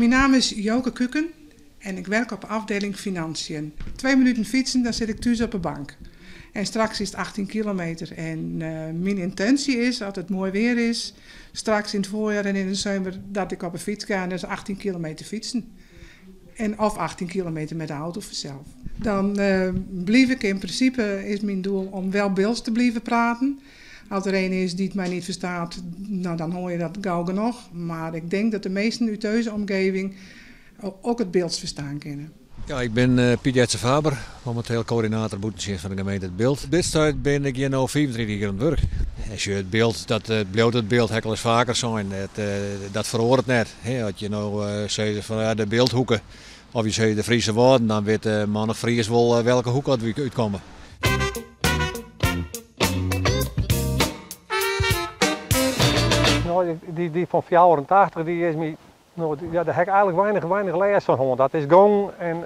Mijn naam is Joke Kuken en ik werk op de afdeling Financiën. 2 minuten fietsen, dan zit ik thuis op de bank. En straks is het 18 kilometer. En mijn intentie is, als het mooi weer is, straks in het voorjaar en in de zomer, dat ik op een fiets ga en dat is 18 kilometer fietsen. En of 18 kilometer met de auto vanzelf. Dan blijf ik in principe, is mijn doel om wel Bilts te blijven praten. Als er een is die het mij niet verstaat, nou, dan hoor je dat gauw genoeg. Maar ik denk dat de meesten uit deze omgeving ook het Bilts verstaan kunnen. Ja, ik ben Piet Jetze Faber, momenteel coördinator bûtentsjinst fan de gemeente It Bilt. Dit stuit bin ik hjir no 35 jier oan it wurk. As je it Bilt, dat bliuwt it Bilt, ha ik al ris faker sein, dat feroaret net. Hè, as je no sizze fan ja, de Bilthoeke of je sizze de Friese Wâlden, dan wit de man of Fries wol welke hoek dat we útkomme. No, dy fan 84 dy is my, no, ja, dêr ha ik eigenlik weinich lêst fan hân. Dat is gong en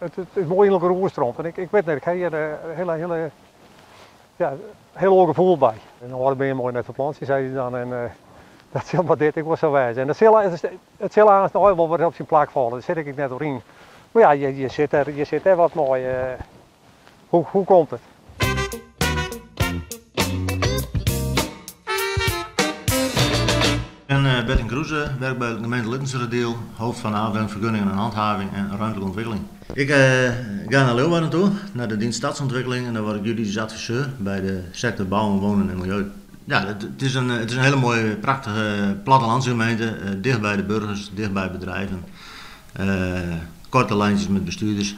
it is moai yn elkoar oerstreamd. En ik wit net, ik ha hjir in hele, hele, ja, heel oar gefoel by. In âlde beam moai net ferplantsje, sei hy dan. En dat sil mar dit ek wol sa wêze. En it sil aanst noch wol wer op syn plak falle, dêr sit ik net oer yn. Mar ja, je sit dêr wat mei. Hoe komt it? Ik ben Bertin Kroeze, werk bij de gemeente Littenseradiel, hoofd van de afdeling Vergunningen en Handhaving en Ruimtelijke Ontwikkeling. Ik ga naar Leeuwarden toe, naar de dienst Stadsontwikkeling en daar word ik juridisch adviseur bij de sector Bouwen, Wonen en Milieu. Ja, het is een hele mooie, prachtige plattelandsgemeente, dicht bij de burgers, dicht bij bedrijven. Korte lijntjes met bestuurders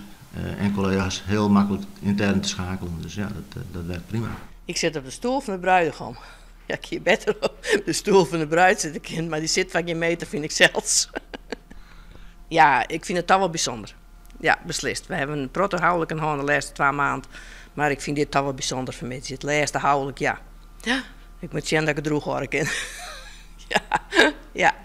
en collega's, heel makkelijk intern te schakelen. Dus ja, dat werkt prima. Ik zit op de stoel van de bruidegom. Ja, ik hier beter op de stoel van de bruid zitten kind, maar die zit van geen meter, vind ik zelfs. Ja, ik vind het toch wel bijzonder. Ja, beslist. We hebben een protte houlik gehad de laatste 2 maanden. Maar ik vind dit toch wel bijzonder voor mij. Het laatste houlik, ja. Ja, ik moet zien dat ik het droeg hoor. Ja.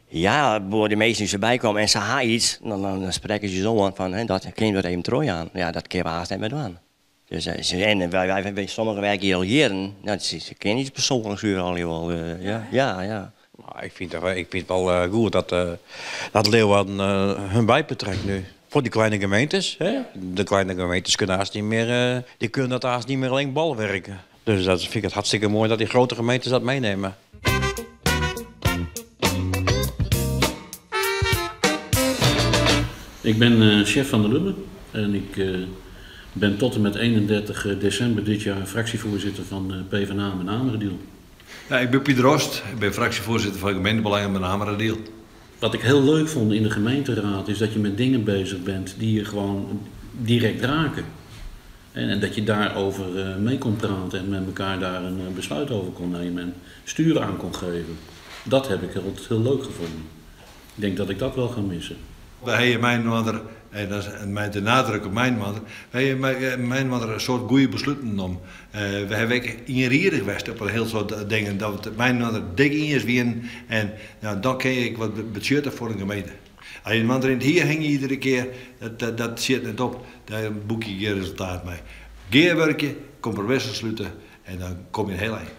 Ja, voor de meesten die erbij komen en ze ha iets, dan spreken ze zo aan van, hè, dat kun je dat even terug aan. Ja, dat kun je haast niet meer doen. Dus, en wij, sommigen werken hier al jaren, nou, ze kennen iets persoonlijks hier al wel. Ja. Nou, ik vind het wel goed dat Leeuwarden hun bijbetrekt nu. Voor die kleine gemeentes. Hè? De kleine gemeentes kunnen haast niet meer, die kunnen dat haast niet meer alleen bolwerken. Dus dat vind ik het hartstikke mooi dat die grote gemeentes dat meenemen. Ik ben chef van de Lubbe en ik ben tot en met 31 december dit jaar fractievoorzitter van PvdA Menameradiel. Ja, ik ben Piet Rost, ik ben fractievoorzitter van gemeentebelangen Menameradiel. Wat ik heel leuk vond in de gemeenteraad is dat je met dingen bezig bent die je gewoon direct raken. En dat je daarover mee kon praten en met elkaar daar een besluit over kon nemen en stuur aan kon geven. Dat heb ik altijd heel leuk gevonden. Ik denk dat ik dat wel ga missen. Wij hebben mijn moeder, en dat is met de nadruk op mijn moeder, wij hebben mijn moeder een soort goede besluiten genomen. We hebben ienrierig geweest op een heel soort dingen. Dat mijn moeder dik in is wien en nou, dan ken ik wat budgetten voor een gemeente. Als je een in het hier hing iedere keer, dat zit net op, daar boek je geen resultaat mee. Gearwerken, compromissen sluiten en dan kom je heel eind.